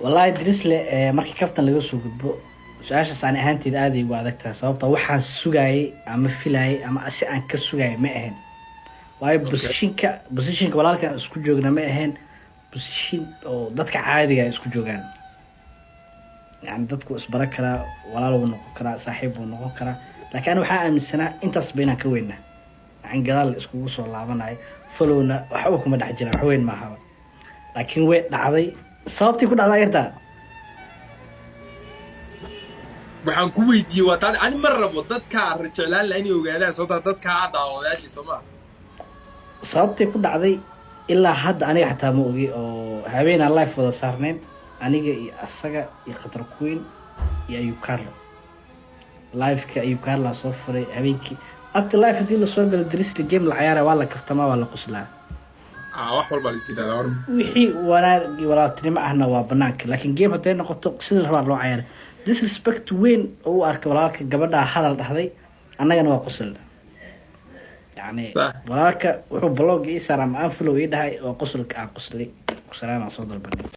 Wallaahi Dirisle, markii kaftan laga soo gudbo, su-aashaas ani ahaanteeda aad ay ugu adag tahay, sababta waxaan sugayay ama filayay ama si aan ka sugayay ma ahayn, waayo positionka walaalkan isku joogna ma ahayn position oo dadka caadiga ay isku joogaan. Yani dadku isbaran karaa, walaal wuu noqon karaa, saaxiib wuu noqon karaa, laakiin ani waxaa aaminsanaa intaasba inaan ka weynaa, yani gadaal la iskugu soo laabanayo, followna waxba kuma dhex jiraan, wax weyn maahaba. Laakiin way dhacday. Sababtii ku dhacdaa yartaa. Waxaan ku weydiiyey waa taadi. Ani ma rabo dadkaa jeclaan la inay ogaadaan sababtaa dadkaa daawadayaashii, soo maa? Sababtii ku dhacday ilaa hadda aniga xataa ma ogi, oo habeenaan live wada saarnayn aniga iyo asaga iyo Khatar Queen iyo Ayub Carlo. Liveka Ayub Carla soo furay habeenkii. After live haddii lasoo galo, Drisly, game la cayaaraya, waa la kaftamaa, waa la qoslaa. Ah, wax walbaa lais yidhahdaa war. Wixii wanaag iyo walaaltinimo ahna waa banaanka, laakiin game hadday noqoto, sida la rabaa loo cayaaray. Disrespect weyn oo u arkay walaalka, gabadhaa hadal dhahday, annagana waa qosol yani. Walaalka wuxuu block ii saaraa ama unfollow ii dhahay oo qosolka aan qoslay, salaam aan soo dalbanay.